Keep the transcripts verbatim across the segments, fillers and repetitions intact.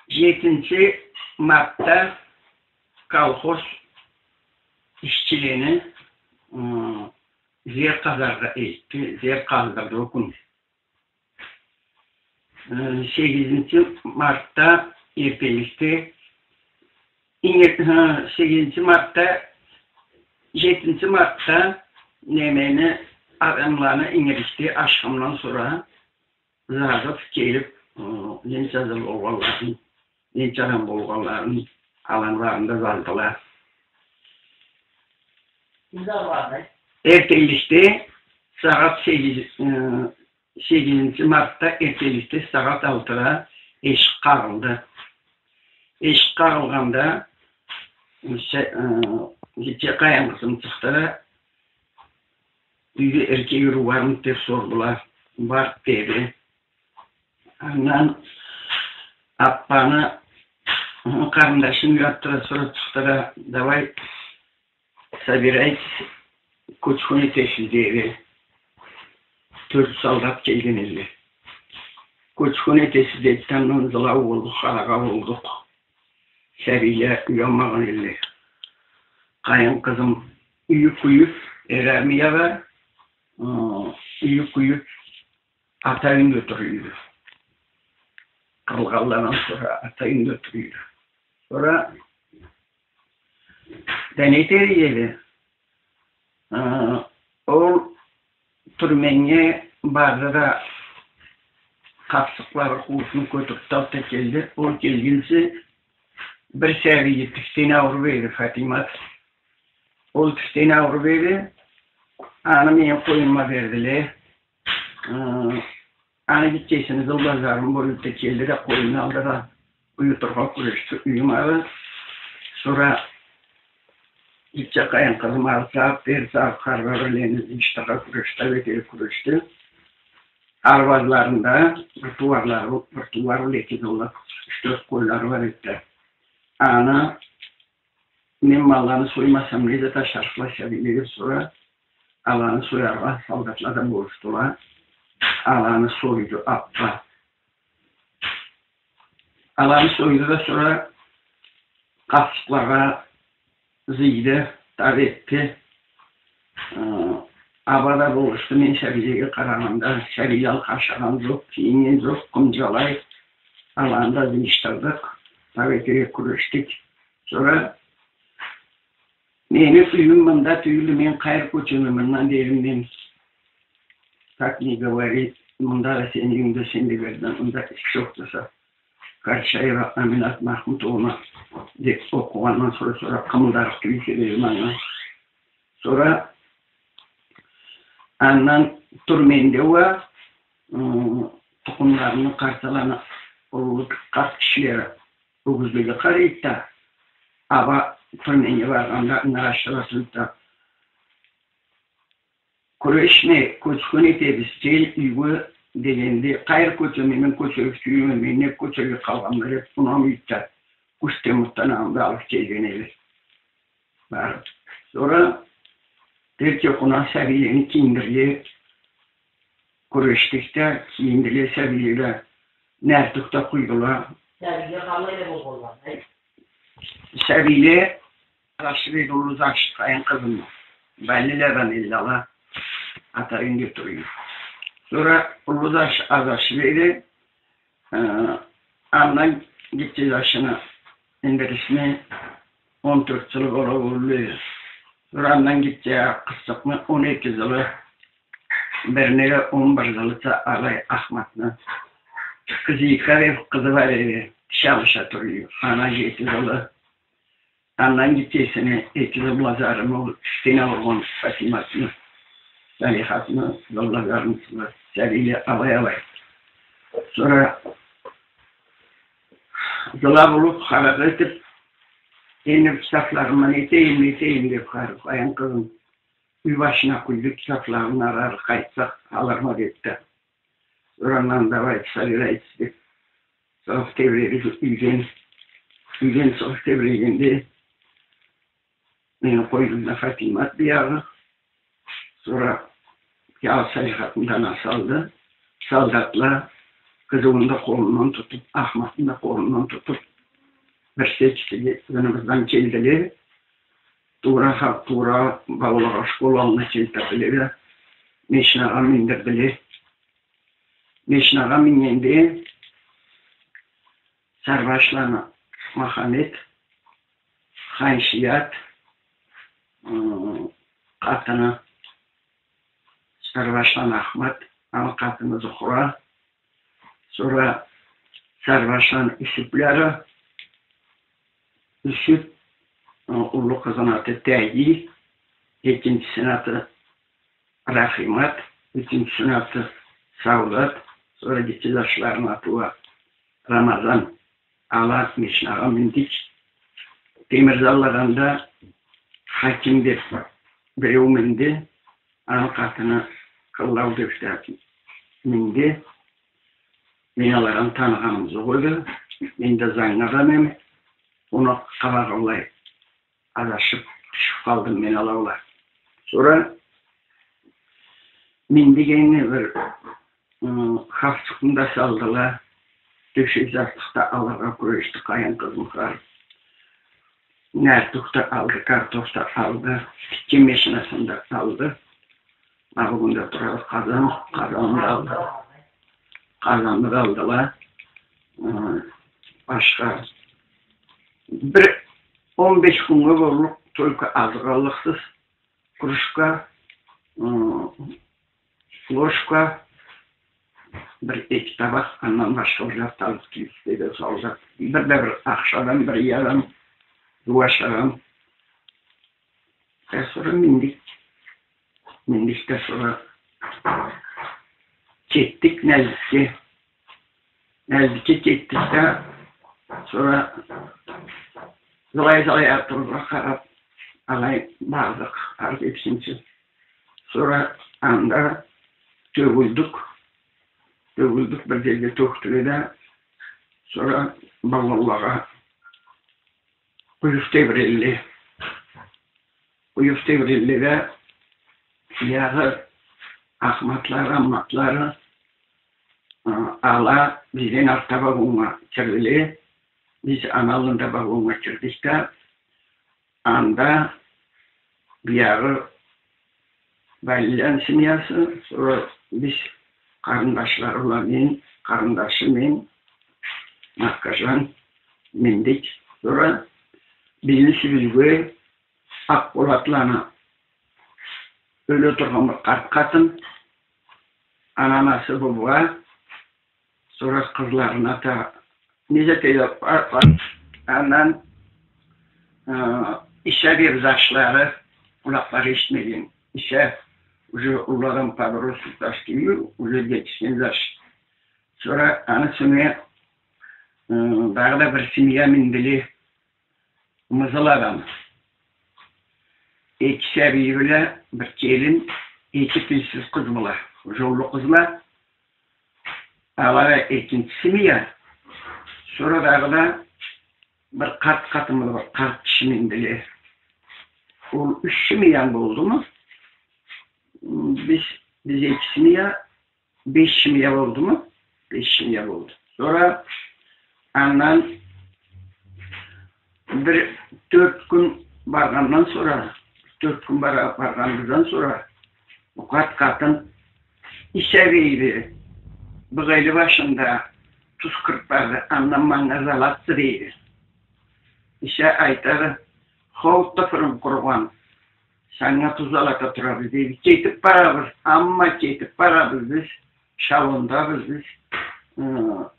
Жетинчи мартда колхоз ишчилени, ы, зер къазаргъа элтди, зер къаздырды ол кюн. Э, сегизинчи мартда эртенликде, инг-, э, сегизинчи мартда, жетинчи мартда немени, адамланы ингирликде ашхамдан сора зазып келип, э, ненча зыл болгъанларын, ненча адам болгъанларын, аланы барын да заздыла. Эртенликде сагъат сегиз, э, сегизинчи мартда эртенликде сагъат алтыда эшик къагъылды. Эшик къагъылгъанда, э, Гитче къайын къызым чыкъды да, юйде эркек ары бармыды деп сордула. Барды деди. Андан аппаны, ы, къарындашын уятды да, сора чыкъды да, давай, собирайтесь, кёчгюн этесиз, деди. Тёрт солдат келген эдиле. Кёчгюн этесиз деди, андан зылау болдукъ, халагъа болдукъ. Сабийле уянмагъан эдиле. Къайын къызым юйю кюйюп, эр армияда, ы, юйю кюйюп, ата юйюнде тура эди. Къырылгъанлардан сора ата юйюнде тура эди. Сора да не этер эди? Ы, ол тюрменнге барды да, къапсыкълары, къуусун кётюрюп да алып да келди. Ол келгинчи бир сабийи тиштен ауруп эди, Фатимат. Ол тиштен ауруп эди. Аны мени къоюма бердиле. Ы, аны гитчесини зылбазарын боюп да келди да, къоюмну алды да, уютургъа кюрешди, уюмады. Сора гитче къайын къызым ары сагъып, бери сагъып, хар бирлерин зыйышдыргъа кюрешди, бек эте кюрешди. Арбазларында бир тууарлары, бир тууар бла эки зылы, юч-тёрт къойлары бар эди да. Аны Мен малланы соймасам, не зат ашарыкъла сабийле деп, сора аланы сояргъа солдатла да болушдула. Аланы сойду аппа. Аланы сойду да, сора къапсыкълагъа зыйды, тап этди. Э, аба да болушду, мен сабийлеге къарагъанда, сабийле алкъа ашагъан зокъ, кийинген зокъ, къымжалай. Аланы да зыйышдырдыкъ, тап этерге кюрешдик. Сора Мени юйюм мында тюйюлдю, мен къайры кёчеме мындан, дедим мен. Так не говори, мында да сени юйюнг да, сен да бери да, мында иш джокъ десе. Карачаева Аминат Махмутовна деп окъугъандан сора, сора къымылдарыкъ тюйюл эди манга. Сора андан тюрменде уа, ы, тукъумларыны, къарталаны, уллу къарт кишилери Огюзлеге къарайды да, аба тюрменнге баргъанда, ынга ашырасыз да. Кюрешме, кёчгюн этебиз, кел юйге дегенде, къайры кёчеме, мен кёчеге тюйюлме, мен не кёчеге къалгъанма деп, унамайды да, кюч да, муртдан алып келген эди. Барып. Сора эртденбла сабийлени кийиндирирге кюрешдик да, кийиндиле сабийле да, нартюх да къуйдула. Сабийле къалай да болгъанла, ай? Сабийле азашып эди, уллу заш, къайын къызым. Больницадан элле ала, ата юйюнде тура эди. Сора уллу заш азашып эди. Э, андан гитче зашыны, Идрисни он тёрт зылы бола болду. Сора андан гитче къызчыкъны он эки зылы, бирине да он бир зылыча алай Ахматны. Къызыйка деп къызы бар эди, тиш алыша тура эди. Ана жети зылы. Андан гитчесини эки зыл бла зарымы, ол тиштен ауругъан Фатиматны, Салихатны зыл бла зарымы, сабийле алай-алай. Сора зыла болуп, харап этип, энди бу китапларымы нетейим, нетейим деп, къайын къызым юй башына къуйду китапларын, ары-ары къайтсакъ алырма деп да. Сора андан давай, собирайтесь деп, чыгъып тебиреди юйден. Юйден чыгъып тебирегенде, мени къойнумда Фатимат биягъы. Сора биягъы Салихатны да аны салды. Солдатла Къызыуну да къолундан тутуп, Ахматны да къолундан тутуп, бирси-экиси ызыныбыздан келдиле. Туура ха-, туура Баулагъа школа аллына келтирдиле да, машинагъа миндирдиле. Машинагъа мингенде, Сарбашланы Махамет, Ханшият, ы, къатыны Сарбашланы Ахмат, аны къатыны Зухра, сора Сарбашланы Юсюплары, Юсюп, ы, уллу къызыны аты Тайги, экинчисини аты Рахимат, ючюнчюсюню аты Саудат, сора гитче джашларыны аты уа Рамазан. Ала машинагъа миндик. Темирзалладан да Хаким деп биреу минди, аны къатыны Къыллау деп да минди. Мен аланы таныгъаным джокъ эди. Мен да зангы адам эм. Къонакъ къабагъынлай адашып тюшюп къалдым мен ала бла. Сора миндик, энди бир, ы, хавчукъну да салдыла, тёшек-джастыкъ да алыргъа кюрешди къайын къызым Хар. Нартюх да алды, картоф да алды, тикген машинасын да алды. Ма бюгюн да турады къазан, къазанны да алды. Къазанны да алдыла. Ы, башха. Бир он беш кюннге боллукъ, только азыкъ аллыкъсыз. Кружка, ы, ложка, бир эки табакъ, андан башха бир зат алып келип ишледи солдат. Бир да бир ахшадан, бир ярым, джууашадан. Э, сора миндик. Миндик да сора кетдик Нальчикге. Нальчикге кетдик да, сора былай-былай артыбызгъа къарап, алай бардыкъ, ары кетгинчи. Сора анда тёгюлдюк. Тёгюлдюк, бир джерге тёкдюле да, сора вагонлагъа къуюп тебирелле. Къуюп тебирелле да, биягъы Ахматлары, Амматлары, ы, ала бизден артда вагоннга кирдиле. Биз аны аллында вагоннга кирдик да, анда биягъы Валиланы семьясы, сора биз къарындашлары бла мен, къарындашы мен, Маккаджан, миндик. Сора бизни юсюбюзге Акъболатланы ёле тургъан бир къарт къатын, аны анасы Бубуа, сора къызларына да, не зат эди, а-, а-, андан, а, Иса бир джашлары, къулакълары эшитмеген. Иса уже уллу адам, подросток джаш тюйюл, уже джетишген джаш. Сора аны юсюне, ы, дагъыда бир семья миндиле. Мызыл адам. Эки сабийи бла бир келин, эки тилсиз къыз бла. Уже уллу къызла. Ала да экинчи семья. Сора дагъыда бир къарт къатын бла бир къарт киши миндиле. Ол юч семья болдуму? Биз, биз эки семья, беш семья болдуму? Беш семья болду. Сора андан бир тёрт кюн баргъандан сора, тёрт кюн бара-, баргъаныбыздан сора, бу къарт къатын Иса бийди, быгъылы башында туз кюрт барды, андан манга зал атды, дейди. Иса айтады: «Хо, тыпырым къуругъан, санга туз зал ата турабыз», дейди. Кетип барабыз, амма кетип барабыз биз, шалондабыз биз. Ы,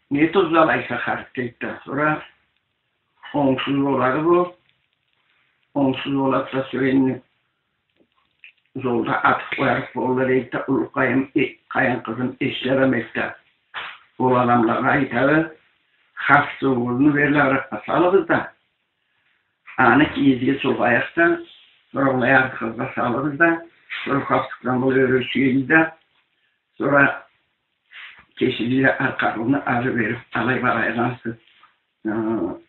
не туз зал айта, Хар, дейди да. Сора онгсуз болады бу. Онгсуз болады да, сора энди золда атып къоярыкъ болду, дейди да, уллу къайын, э, къайын къызым эсли адам эди да. Ол адамлагъа айтады: «Хавчугъугъузну бери арыкъгъа салыгъыз да, аны кийизге сукъайыкъ да, сора былай аркъагъызгъа салыгъыз да, сора хавчукъдан былай ёре сюегиз да, сора кесигиз да аркъагъызны ары берип, алай барайыкъ ансыз, ы,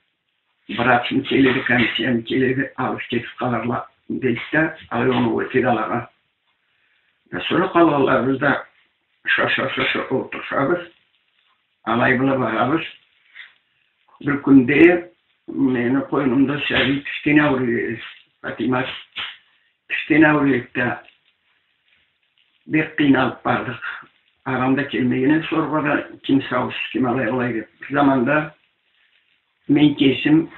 врачмы келеди, комиссиямы келеди, алып кетип къаларла», дейди да, алай оноу этеди алагъа. Да сора къалгъанларыбыз да шаша-шаша олтурушабыз. Алай бла барабыз. Бир кюнде мени къойнумда сабий кичкене ауруй эди. Фатима кичкене ауруй эди да, бек къыйналып бардыкъ. Адам да келмеген эди соргъа да, ким саусуз, ким алай-былай деп. Бир заманда мен кесим